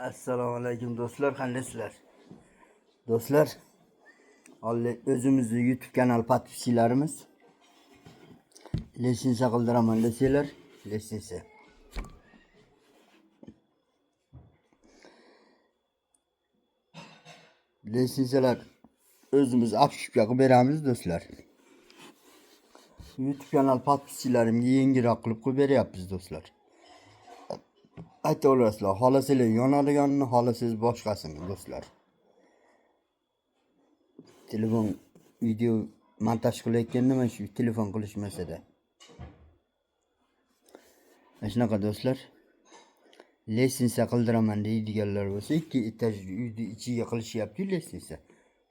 Assalomu alaykum do'stlar, qandaysizlar? Do'stlar, o'zimizni YouTube kanal подписчик larimiz лестница qildiraman desanglar, лестница. Лестница lar o'zimiz обшивка qilib beramiz do'stlar. YouTube kanal подписчик larimga yengilroq qilib qo'yib beryapmiz do'stlar. Ayta olasizlar, xohlasanglar yonadiganini, xohlasangiz boshqasini do'stlar. Telefon video montaj qilayotganda mana shu telefon qilishmasada. Mana shunaqa do'stlar. Лестница qildiraman deydiganlar bo'lsa, ikki etaj uyni ichiga qilishyapti лестница.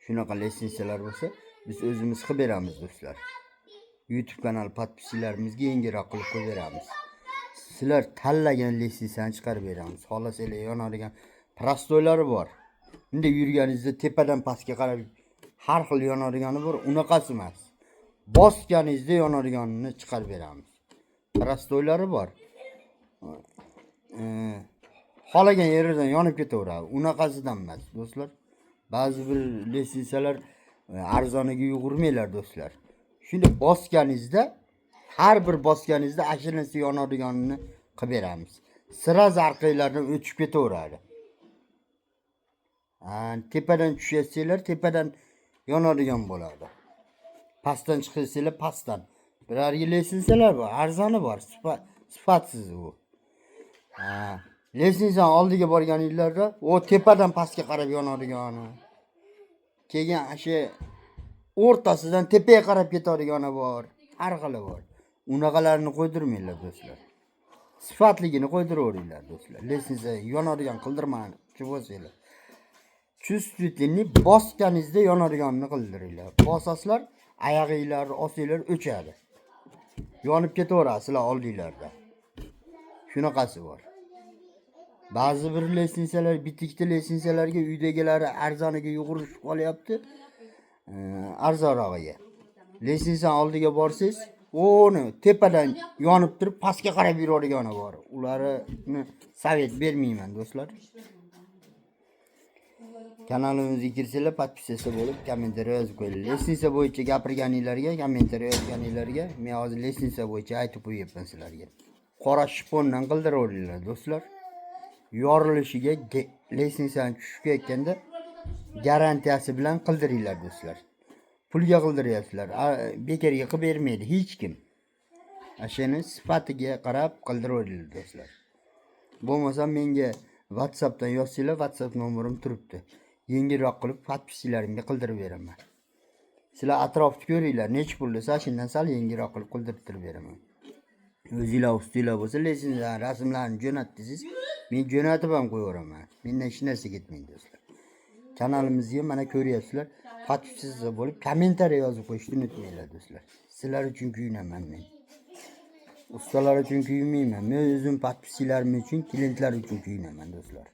Shunaqa лестница lar bo'lsa, biz o'zimiz qilib beramiz do'stlar. YouTube kanal подписчик larimizga yengilroq qilib qo'yib beramiz. Sizlar tanlagan лестница ni chiqarib beramiz. Xohlasanglar yonadigan простой lari bor. Bunday yurganingizda tepadan pastga qarab har xil yonadigani bor, unaqasi emas. Bosganingizda yonadiganini chiqarib beramiz. Простой lari bor. Xohlagan yeridan yonib ketaveradi. Unaqasidan emas, do'stlar. Ba'zi bir лестница lar arzoniga yugurmanglar do'stlar. Shuni bosganingizda, har bir bosganingizda ashinasi yonadiganini qilib beramiz. Сразу orqanglardan o'chib ketaveradi. Ha, tepadan tushatsanglar, tepadan yonadigan bo'ladi. Pastdan chiqsanglar, pastdan. Birarga лестница lar bor, arzoni bor, sifatsiz u. Ha, лестница ni oldiga borganinglarda o tepadan pastga qarab yonadigani. Keyin o'sha o'rtasidan tepaga qarab ketadigani bor. Har xili bor. Unaqalarni qo'ydirmanglar do'stlar. Sifatligini qo'ydiraveringlar do'stlar. Лестница yonadigan qildirmoqchi bo'lsanglar. Чувствительный bosganingizda yonadiganini qildiringlar. Bosasizlar, oyog'inglar, olsanglar o'chadi. Yonib ketaveradi sizlar oldinglarda. Shunaqasi bor. Ba'zi bir лестница lar, bitta ikkita лестница larga uydagilari arzoniga yugurishib qolyapti. Arzonrog'iga. Лестница oldiga borsangiz, uni tepadan yonib turib pastga qarab yuradigani bor. Ularni совет bermayman do'stlar. Kanalimizga kirsanglar, подписаться bo'lib, kommentariy yozib qo'yinglar. Лестница bo'yicha gapirganinglarga, kommentariy yozganinglarga men hozir лестница bo'yicha aytib qo'yyapman sizlarga. Qora shpondan qildiraveringlar do'stlar. Yorilishiga лестница ni tushib ketganda garantiyasi bilan qildiringlar do'stlar. Pulga qildiryapsizlar. Bekorga qilib bermaydi hech kim. Shuni sifatiga qarab qildiraveringlar do'stlar. Bo'lmasa menga WhatsAppdan yozsanglar, WhatsApp nomerim turibdi. Yengilroq qilib подписчик larimga qildirib beraman. Sizlar atrofni ko'ringlar, nechi pul desa, shundan sal yengilroq qilib qildirib turib beraman. O'zinglar ustinglar bo'lsa, лестница rasmlarini jo'nat desangiz, men jo'natib ham qo'yaveraman. Mendan hech narsa ketmaydi do'stlar. Kanalimizga mana ko'ryapsizlar, подписаться bo'lib, kommentariy yozib qo'yishni unutmanglar do'stlar. Sizlar uchun kuyunaman men. Ustalar uchun kuyunmayman. Men o'zim подписчик larim uchun, klientlar uchun kuyunaman do'stlar.